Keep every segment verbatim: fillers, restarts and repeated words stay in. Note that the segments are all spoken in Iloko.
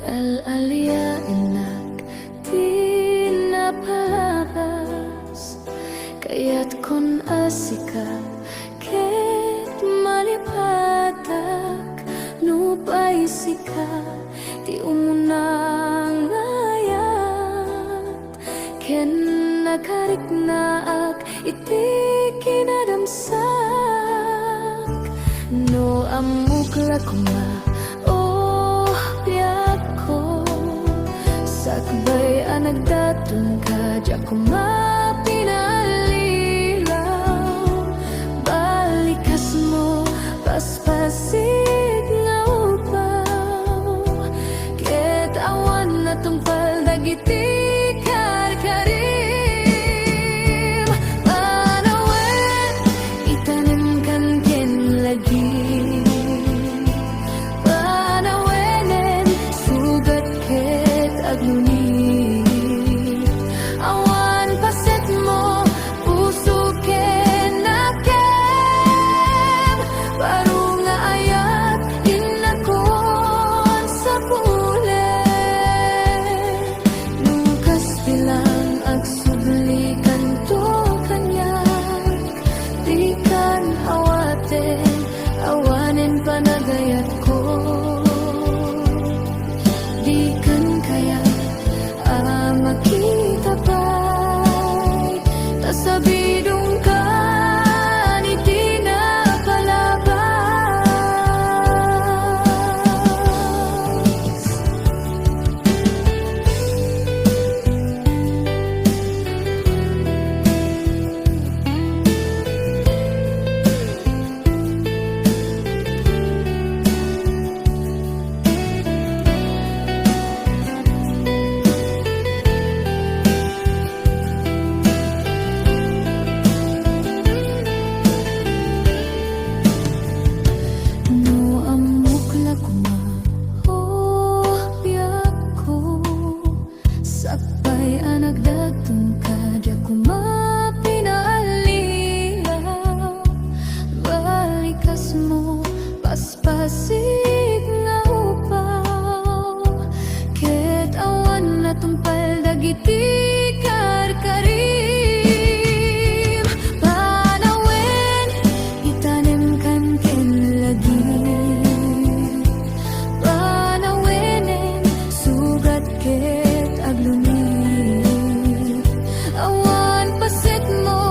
Al-aliaennak ti napalabas, kayatkon a sika ket malipatak, nupay sika ti umuna nga ayat ken nakariknaak iti kinadamsak. No ammok la koma, oh, biagko, sakbay a nagdatonka, diak koma pinaallilaw. Balikasmo, paspasig nga upaw, ket awan natungpal dagiti karkarim. Panawen, itanimkan ken lagim. Panawenen, sugat ket agluni. Awan pasetmo, puso ken nakem, baro nga ayat, innakon sapulen. No kasta lang, agsublikanto kaniak, dikan awaten, awanen panagayatko. Dikan kayat a makita pay, ta sabidongkan iti napalabas. No ammok la koma, oh, biagko, sakbay a nagdatonka, diak koma pinaallilaw. Balikasmo, paspasig nga upaw, ket awan natungpal dagiti karkarim. Panawen, itanimkan ken lagim. Panawenen, sugat ket agluni. Awan pasetmo,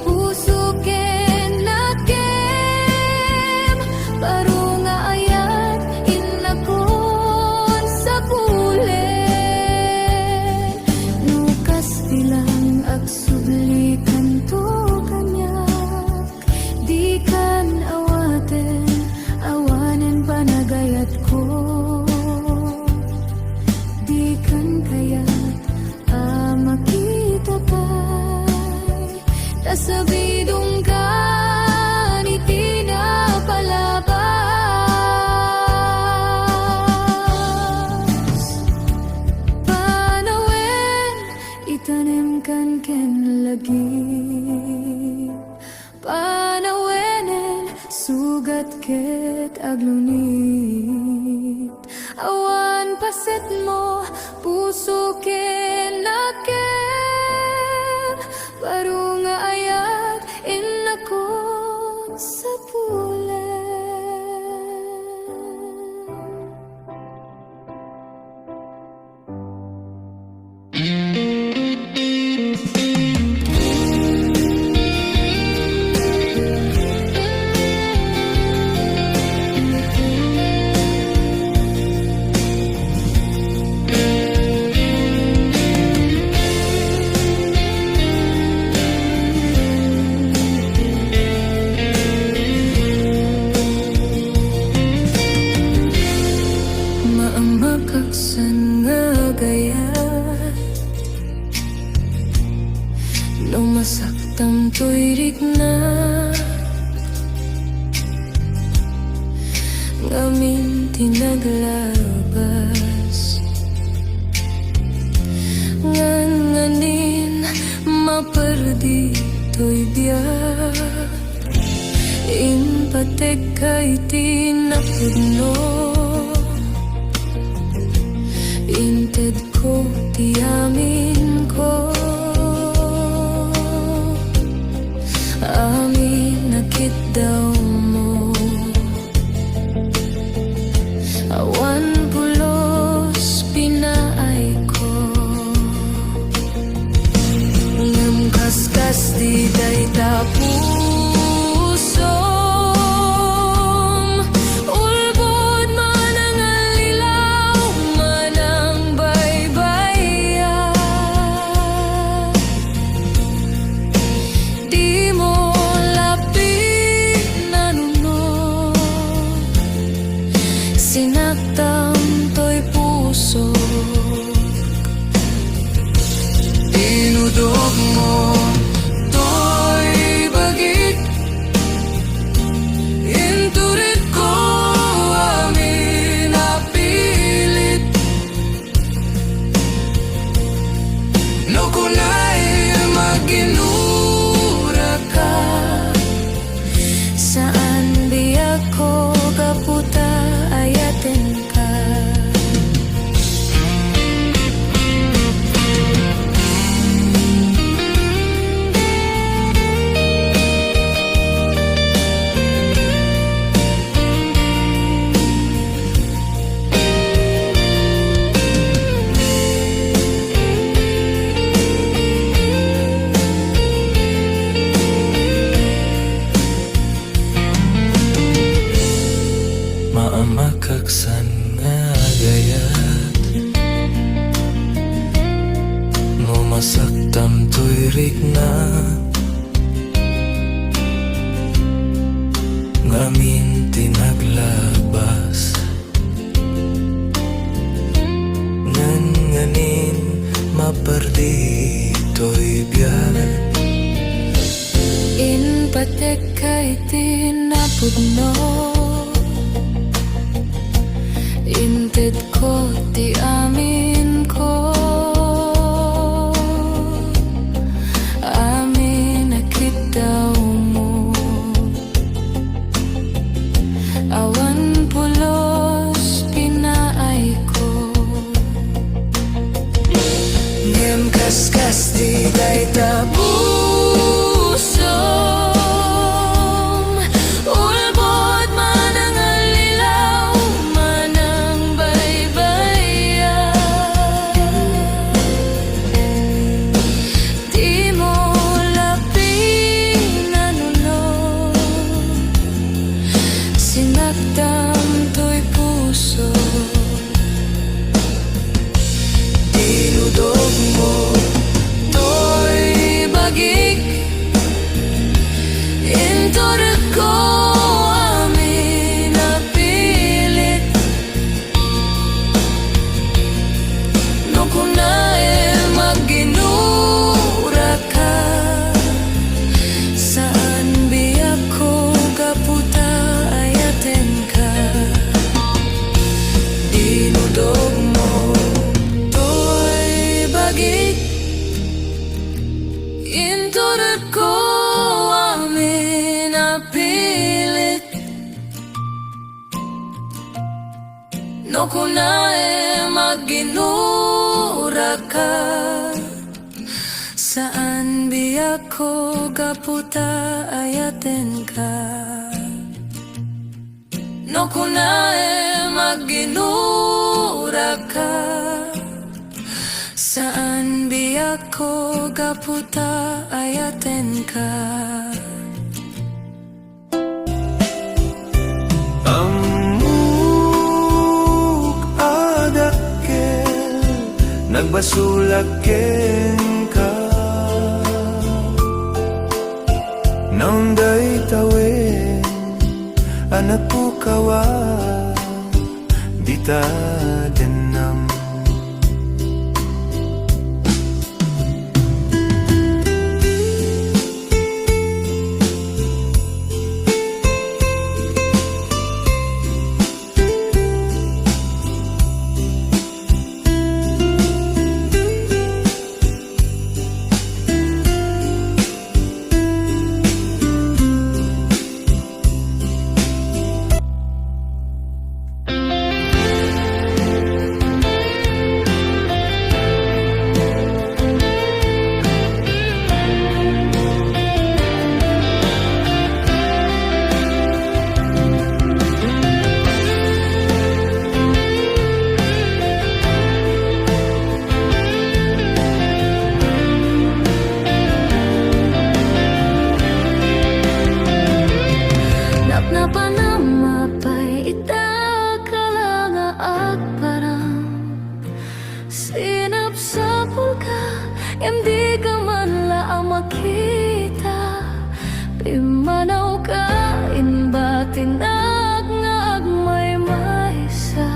puso ken nakem, baro nga ayat, innakon sapulen. No kasta lang, agsublikanto kaniak, dikan awaten, awanen panagayatko. Dikan kayat a makita pay, ta sabidongkan iti napalabas. Panawen, itanimkan ken lagim. Panawenen, sugat ket agluni. Awan pasetmo, puso ken nakem, baro nga ayat, innakon sapulen. toy rikna ngamin ti naglabas. Ngan nganin maperdi toy biag. Impatekka iti napudno. Intedko ti aminko. Amin a kiddawmo. Awan pulos pinaayko. Ngem kaskas ti dayta pusom, ulbod, manangallilaw, manangbaybaya. Dimo la pinanuno, sinaktam toy puso. Inudogmo toy bagik, inturedko amin a pilit. No kunam a ginuraka, saan biagko gapu ta ayatenka. Maamakak san nga agayat, no masaktam toy rikna ngamin ti naglabas. Ngan nganin maperdi toy biag. Impatekka iti napudno. Intedko ti aminko. Amin a kiddawmo. Awan pulos pinaayko. Ngem kaskas ti dayta pusom, ulbod, manangallilaw, manangbaybaya. Dimo la pinanuno, sinaktam toy puso. Inudogmo toy bagik, inturedko amin a pilit. No kunam a ginuraka, saan biagko gapu ta ayatenka. Inudogmo toy bagik, inturedko amin a pilit. No kunam a ginuraka, saan biagko gapu ta ayatenka. No kunam a ginuraka, saan biagko gapu ta ayatenka. Ammok a dakkel, nagbasolak kenka. Naunday tawen a napukawan, dita dennam. Sapulka, ngem dika man la a makita. Pimmanawka, imbatinak nga agmaymaysa.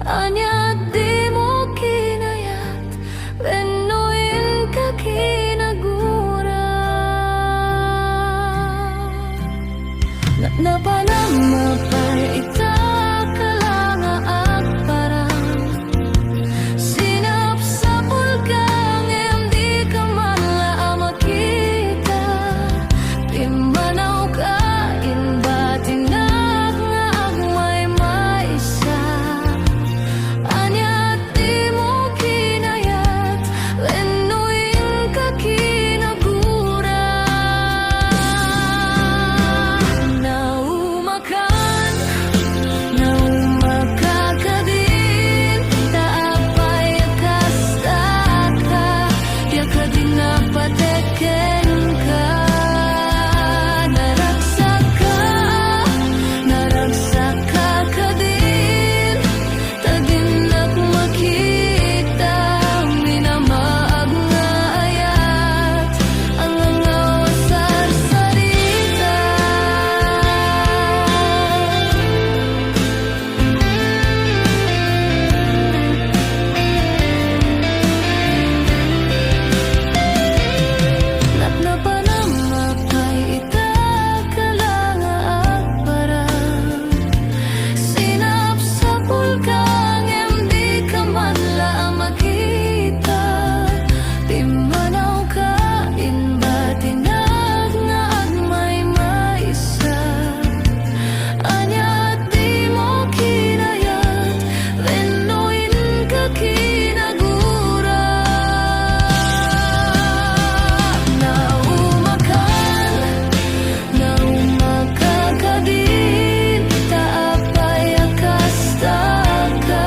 Ania dimo kinayat, wenno inka kinagura? Napnapana, mapay ita, kala nga agparang. Sinapsapulka, ngem dika man la a makita. Pimmanawka, imbatinak nga agmaymaysa. Ania dimo kinayat, wenno inka kinagura? Naumakan, naumaka kadin, ta apay a kastaka, diak a dinnak patekkenka. Naragsakka, naragsakka kadin, ta dinnak makita, minamaag nga ayat, angangaw a sarsarita. Napnapana, mapay ita, kala nga agparang. Sinapsapulka, ngem dika man la a makita. Pimmanawka, imbatinak nga agmaymaysa. Ania dimo kinayat, wenno inka kinagura? Naumakan, naumaka kadin, ta apay a kastaka,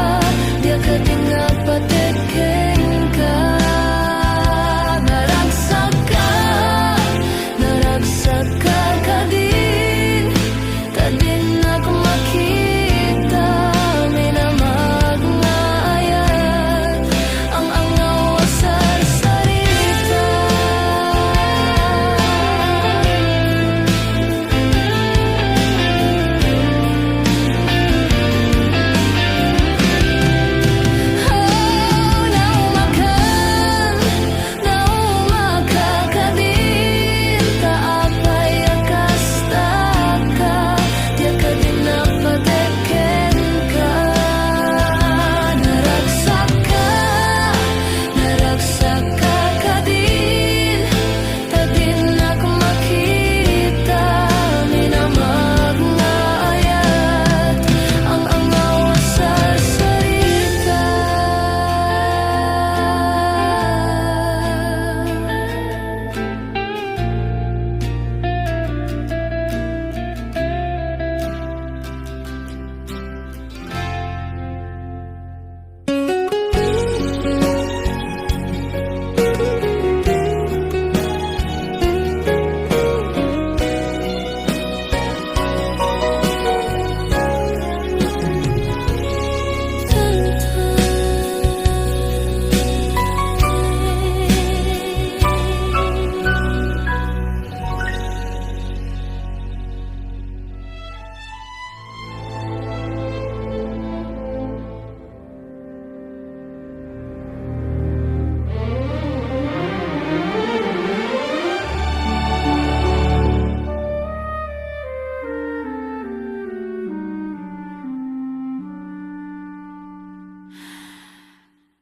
diak a dinnak patekkenka. Naragsakka, naragsakka kadin, ta dinnak makita, minamaag nga ayat, angangaw a sarsarita. Oh, naumakan, naumaka kadin, ta apay a kastaka, diak a dinnak patekkenka. Naragsakka, naragsakka kadin, ta dinnak makita, minamaag nga ayat, angangaw a sarsarita.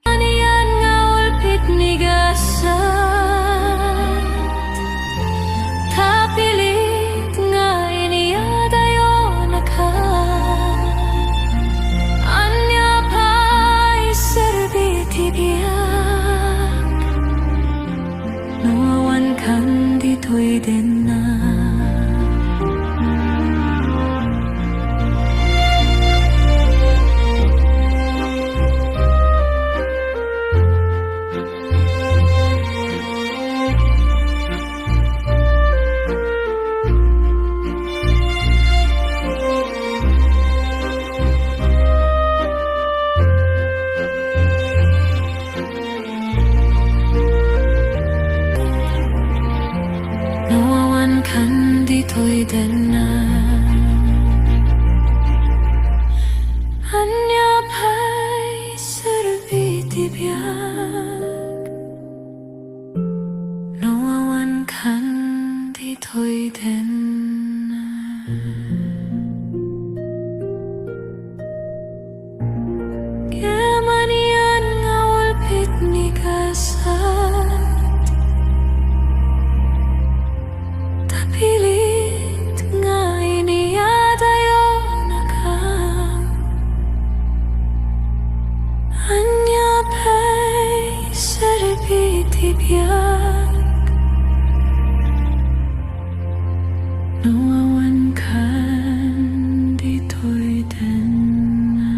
Anian nga ulpit ni gasat, ta pilit nga iniyadayonaka. Ania pay serbi ti biag no awankan ditoy denna? Ditoy denna. Ania pay serbi ti biag no awan kan ditoy denna? Ngem anian nga ulpit ni gasat, ta pilit nga iniyadayonaka. Ania pay serbi ti biag no awan kan ditoy denna?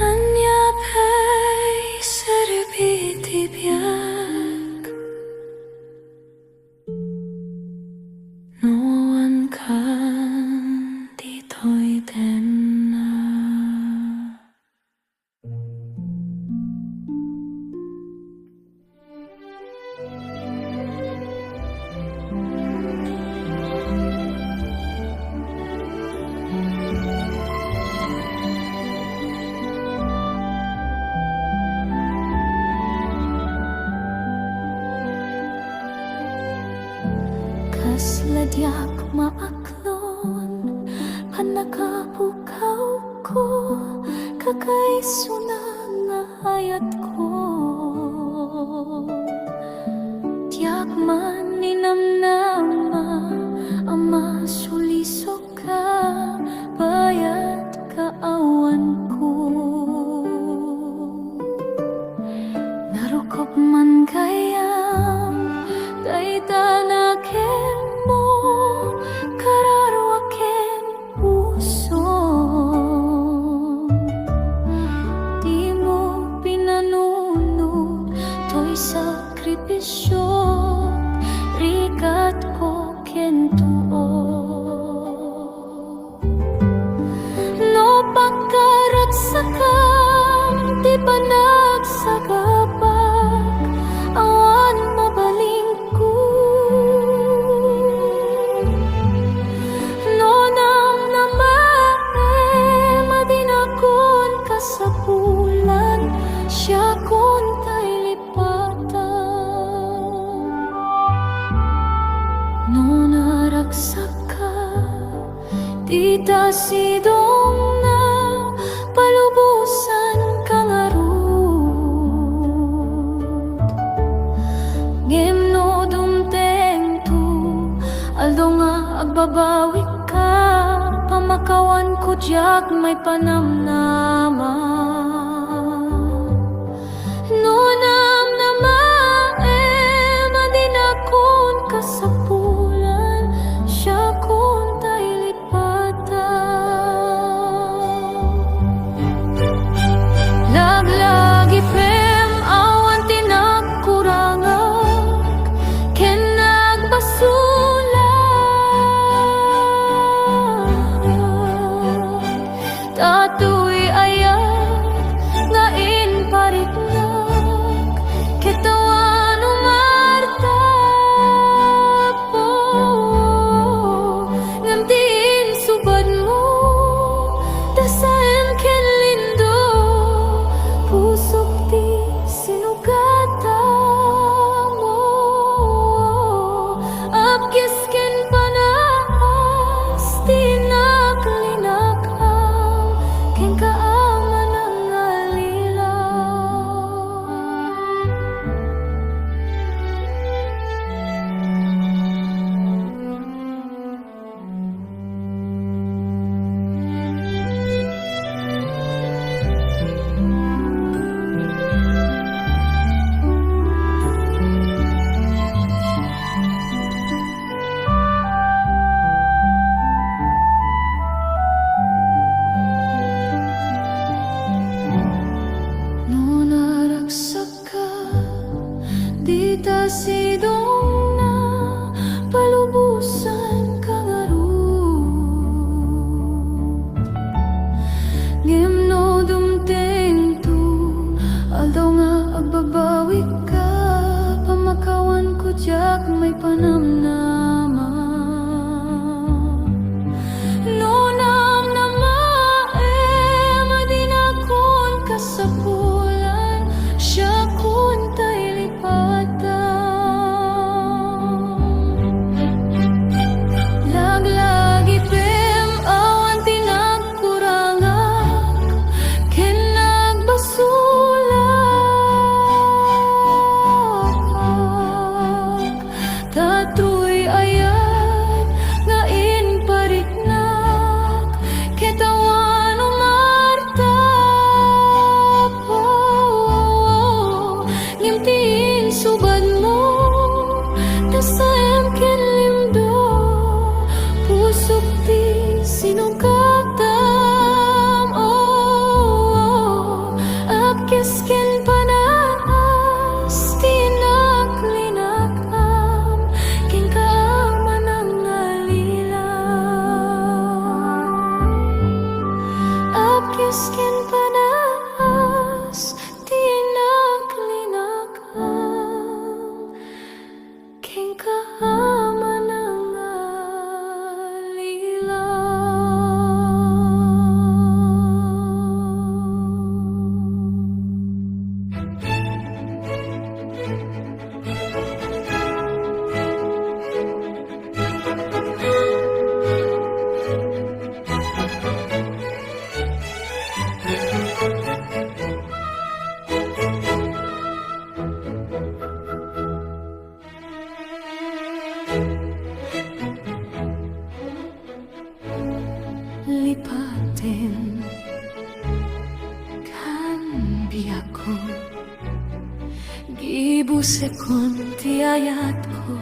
Ania pay serbi ti biag no awan kan ditoy denna? Kasla diak maaklon, pannakapukawko, kakaisuna nga ayatko. Diak man ninamnama a masulisoka, bayat kaawanko. Narukop man gayam dayta nakemmo, kararua ken puso. Dimo pinanunot toy sakripisio, rigatko ken tuo. No pagkaragsakam ti panagsagabak, awan mabalin ko. No namnamaem a dinakon kasapulan, siakon tay lipatan. No naragsakka, dita sidongna, palubosanka ngarud. Ngem no dumtengto, aldo nga agbabawikka, pamakawanko diak maipanamnama. No namnamaem a dinakon kasapulan, siakon tay lipatan. Laglagipem awan ti nagkurangak ken nagbasolak. Datoy ayat Ay panamnama. No namnamaem a dinakon kasapulan, siakon tay lipatan. Laglagipem awan ti nagkurangak ken nagbasolak. Ta toy ayat nga impariknak, ket awan umartap. Ngem ti insubadmo, ta saem ken limdo, pusok ti sinukatam. Oh, apkes ken panaas ti naklinakam, kenka a manangalila. Apkes ken panaas ti naklinakam, kenka a manangalila. Lipatem kan biagko, gibusekon ti ayatko.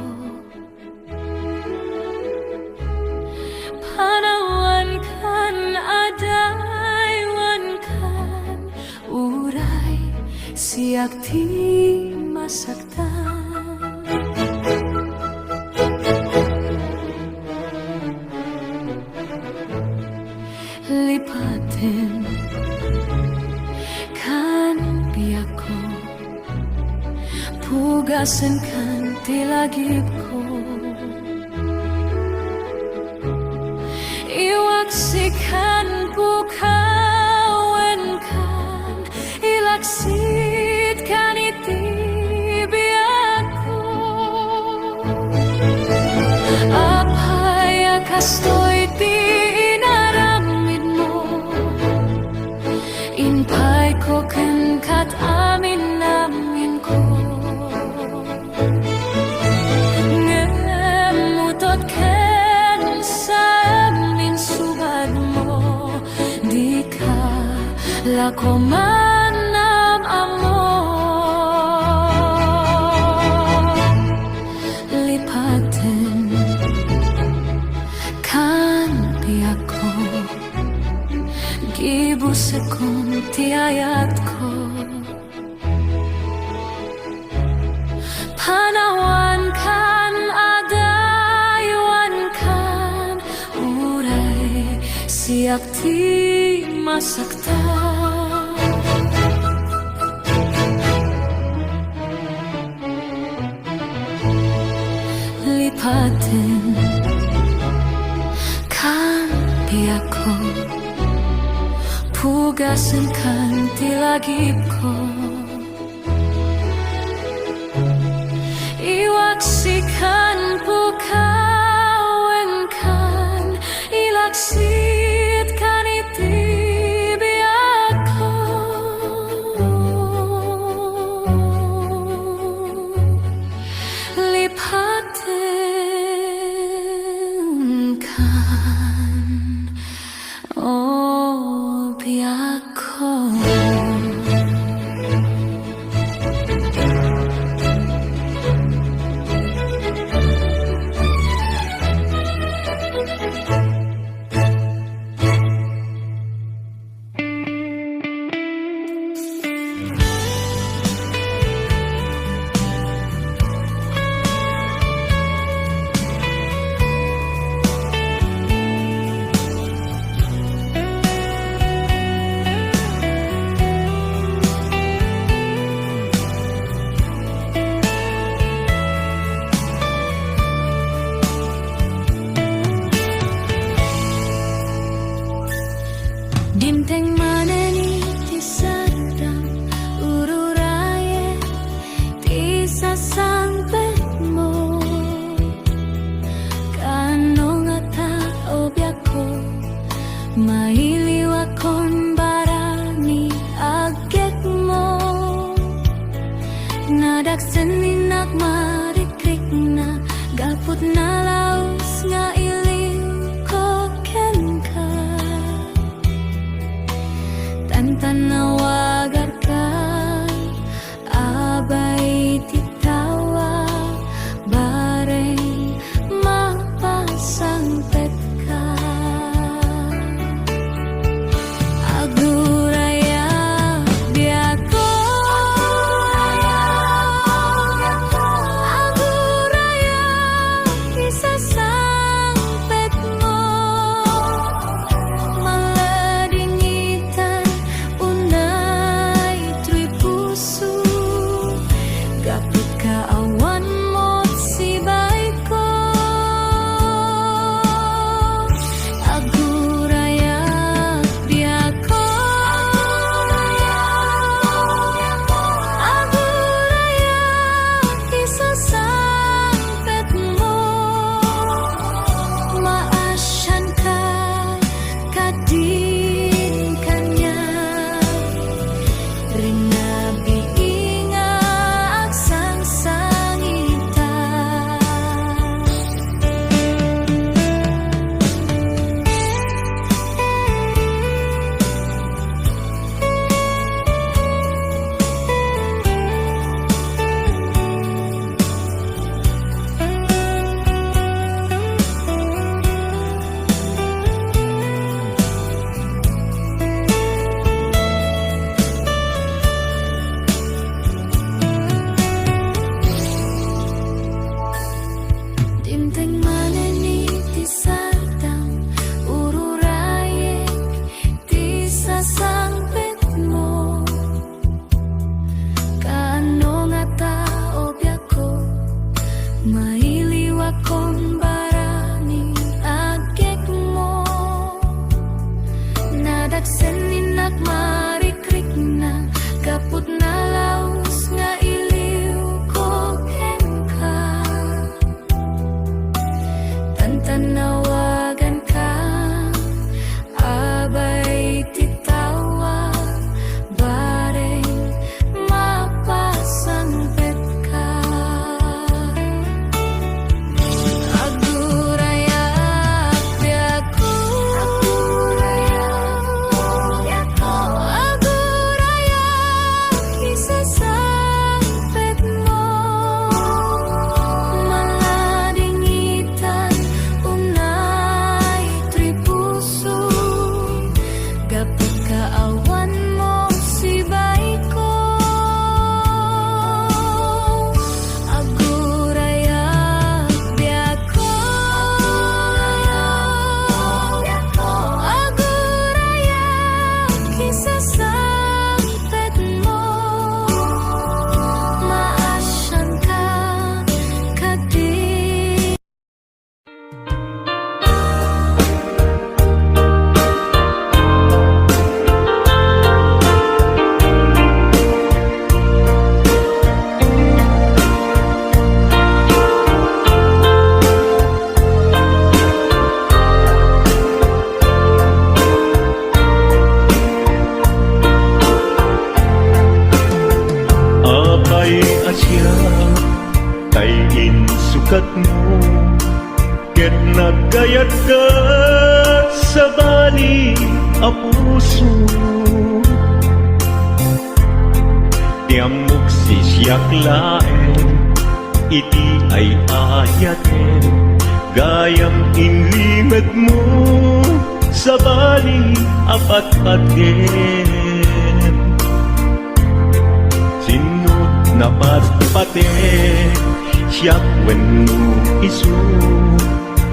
Panawankan, adaywankan, uray siak ti masaktan. Lipatem kan biagko, pugasenkan ti lagipko. Iwaksikan, pukawenkan, ilaksitkan iti biagko. Apay a kastoy ti inaramidmo? Impayko kenka ti amin-aminko. Ngem utod ken saem insubadmo, dika la koma am-ammo. Lipatem kan biagko, gibusekon ti ayatko. Panawankan, adaywankan, uray siak ti masaktan. Lipatem kan biagko, pugasenkan ti lagipko. Iwaksikan, pukawenkan, ilaksitkan iti biagko. Lipatem kan o biagko. Mailiwakon barani aggekmo. Nadaksen ni nakmarikrikna, gaput nalaus nga iliwko kenka. Tantanawagarka, abay ti tawa, bareng mapasangpetka. Agurayak, biako. Agurayak, isasangpetmo. Maladingitan, unay toy puso. Gaput kaawan mo't sibayko. Agurayak, biako. Agurayak, isasangpetmo. Maasianka kadin kaniak. Rinnabii nga agsangsangitan. Dimteng manen iti sardam, ururayek ti sasangpetmo. Kaano ngata, o biako, mailiwakon barani aggekmo. Nadaksen ni nakmarikrikna, gaput nalaus nga iliwko kenka. Tantanawaganka, abay ti tawa, bareng mapasangpetka. Agurayak, biako. Agurayak, biako. Agurayak, isasangpetmo. Maladingitan, unay toy puso. Gaput kaawan mo't sibayko. Agurayak, biako. Agurayak, isasangpetmo. Maasianka kadin. Apay a siak tay insukatmo, ket naggayatka, sabali a puso. Ti ammok, sisiak laeng iti ay-ayatem, gayam inlimedmo, sabali a patpatgem. Sinno ti napatpatek, siak wenno isu?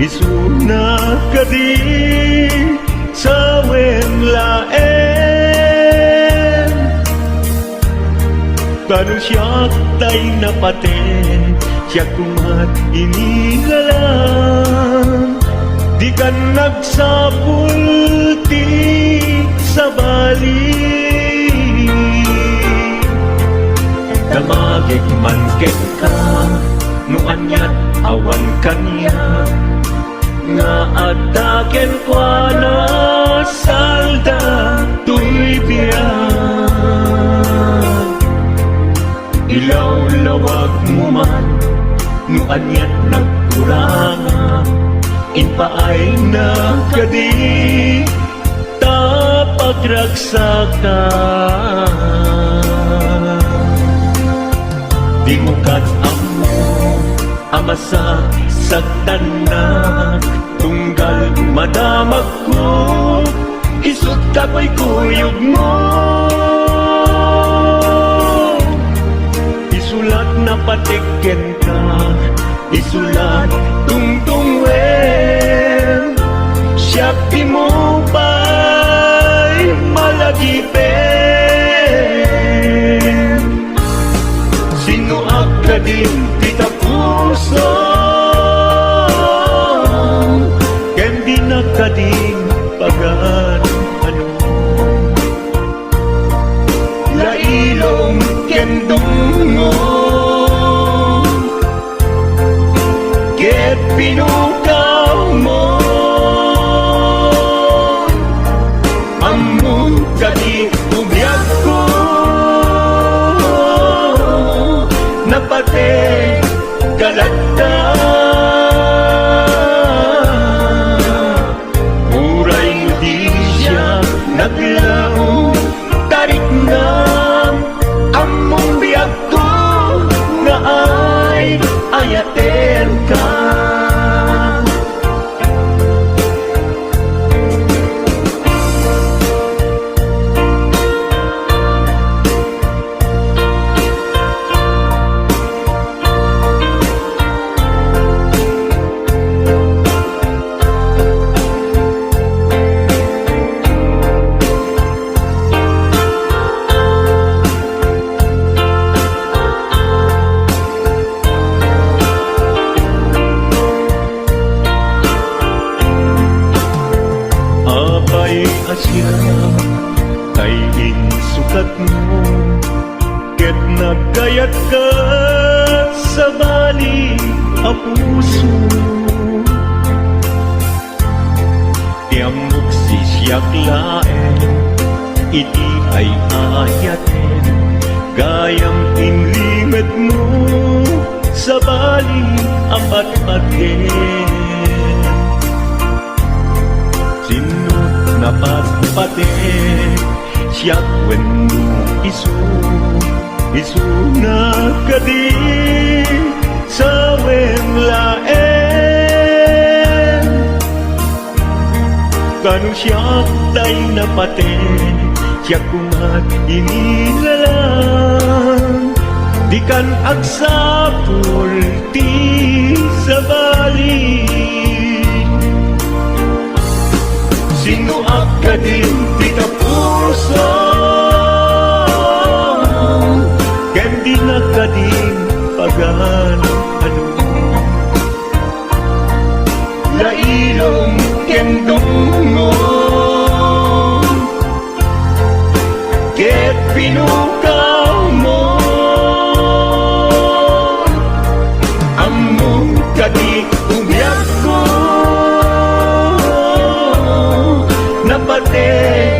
Isuna kadi sawen laeng. Ta no siak tay napaten, siak koma ti inigalan. Dikan nagsapul ti sabali. Damagek man kenka, no aniat awan kaniak, nga adda kenkuana Aniat nagkuranga, impaayna kadi ta pagragsaka. Dimo ket ammo a masagsagtannak, tunggal madamagko, isut' kakuykuyogmo. Isulat na patik kenka, isulat tungtungwen, siak dimo pay malagipen. Sinnoak kadin ti tapusom, ken dinak kadin pagan-anom. Lailom ken dungngom, ket pinukawmo. Ammom kadi ti biagko, napateg ka latta. Uray no di siak naglaom, tariknam, ammom biagko nga ay-ayatenka. Apay a siak tay insukatmo, ket nagkayatka, sabali a puso. Ti ammok, siak laeng iti ay-ayaten, gayam inlimetmo, sabali a patpaten. Sinno napatpatek, siak wenno isu? Isuna kadi sawen laeng? Kano siak tay napatek, siak koma ti nilalang, dikan agsapul ti sabali. Sinnoak kadin ti tapusom, ken dinak kadin pagan-anom. Lailom ken dungngom, ket pinukawmo. Ammom kadi ti biagko, napatek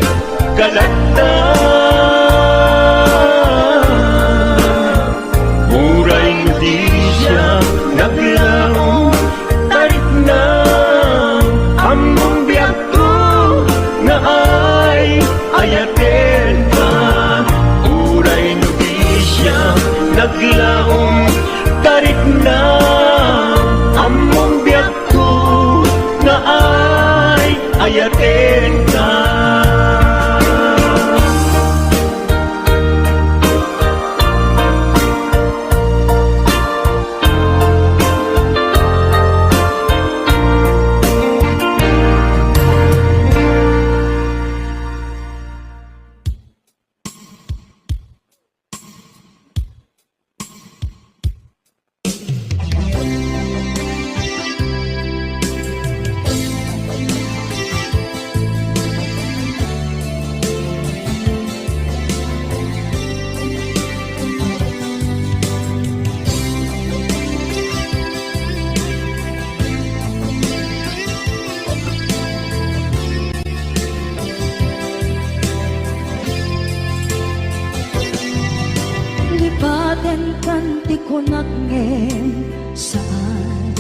Ken kan ti kunak ngem saan.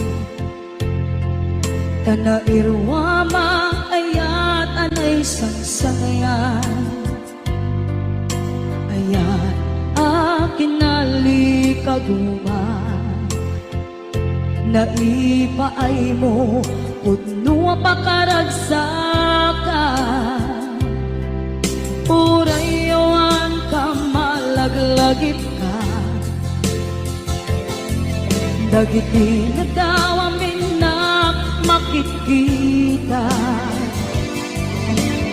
Ta nairuam a ayat a naisangsangayan. Ayat a kinalikaguma. Naipaaymo pudno a pakaragsakan. Uray awan ka malaglagip ka. Dagiti nadawam innak makitkita.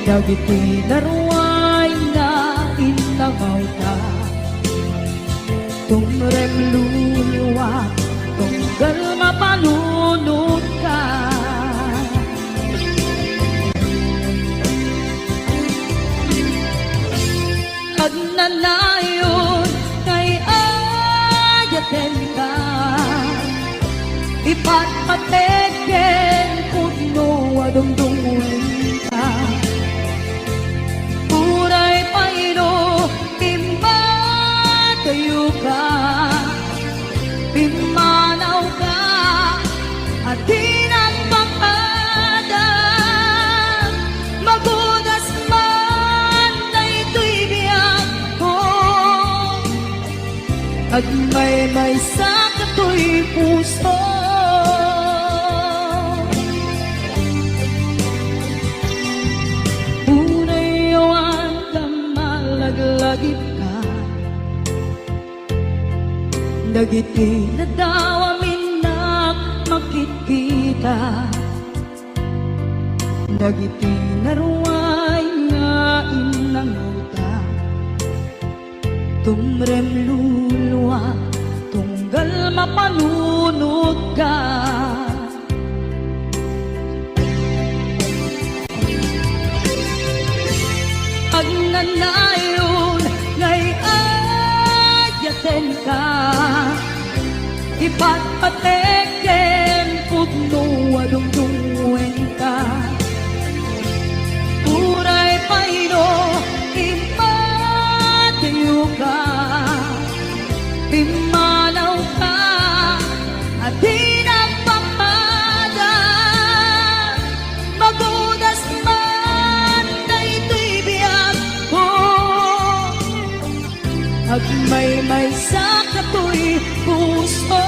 Dagiti naruay nga innangawta. Tumrem luluwa, tunggal mapanunotka. Agnanayon nga ay-ayatenka, ipatpatek ken pudno a dungdungngoenka. Uray pay no immadayoka, pimmanawka, a dinak pang-ada, magudas man daytoy biagko, agmaymaysa katoy puso. Uray awan ka malaglagip ka. Dagiti nadawam innak makitkita. Dagiti naruay nga innangawta. Tumrem luluwa, tunggal mapanunotka. Agnanayon nga ay-ayatenka, ipatpatek ken pudno a dungdungngoenka. Uray pay no immadayoka, pimmanawka, a dinak pang-ada, magudas man daytoy biagko, agmaymaysa katoy puso.